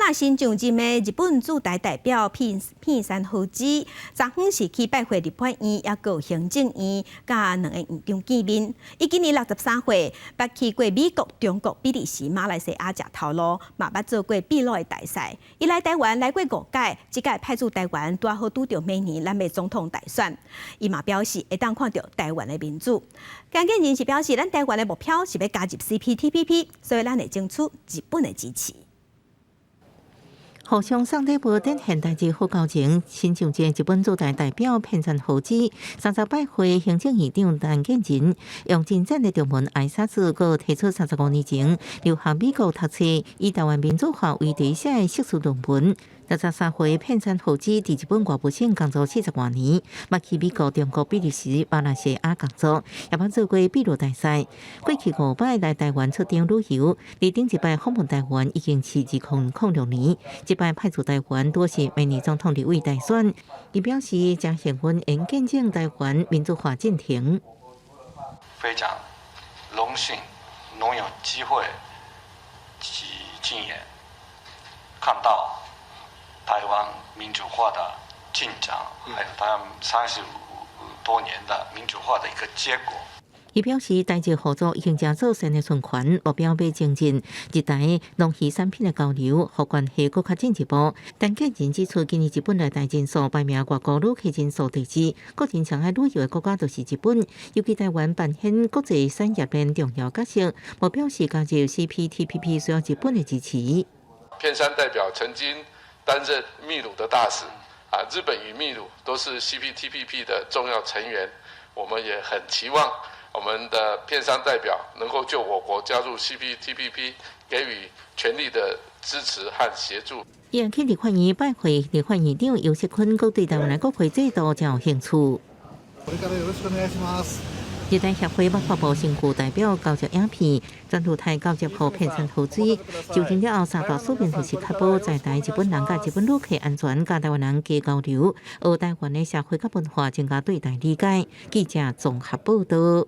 那新上任的日本駐台代表片片山和之，昨昏是去拜會立法院，抑閣行政院，佮兩個院長見面。伊今年63歲，捌去過美國、中國、比利時、馬來西亞食頭路，嘛捌做過秘魯的大使。伊來台灣來過五擺，這擺派駐台灣，拄好拄著明年咱的總統大選。伊嘛表示會當看著台灣的民主。菅建仁是表示，咱台灣的目標是欲加入 CPTPP，所以咱會爭取日本的支持。互相送禮物，展現台日好交情。新上任日本駐台代表片山和之，三十拜會行政院長陳建仁，用真讚的中文挨拶，閣提出35年前留學美國讀冊，以台灣民主化為題寫的碩士論文。63歲片山和之佇日本外務省工作40外年，捌去美國、中國、比利時、馬來西亞工作，也捌做過秘魯大使。過去五擺來台灣出張旅遊，佇頂一擺訪問台灣已經是2006年，這擺派駐台灣拄是明年總統立委大選。伊表示誠幸運，會見證台灣民主化進程。非常榮幸能有機會去親眼看到台灣民主化的進展，還有台灣30多年的民主化的一個結果。伊表示，台日合作已經成做新的循環，目標欲增進日台農漁產品的交流，予關係閣較進一步。陳建仁指出，今年日本來台人數排名外國旅客人數第二，個人上愛旅遊的國家就是日本，尤其台灣扮演國際產業鏈重要角色，目標是加入 CPTPP 需要日本的支持。片山代表曾經擔任秘魯的大使，啊，日本與秘魯都是 CPTPP 的重要成員，我們也很期望我們的片山代表能夠就我國加入 CPTPP 給予全力的支持和協助。伊去立法院拜會立法院長游錫堃，閣對台灣的國會制度誠有興趣。日台協會捌發布身軀代表交接影片，轉赴台交接予片山和之。就任了後，三大使命就是確保在台日本人佮日本旅客安全，佮台灣人加交流，予台灣的社會佮文化增加對台理解。記者綜合報道。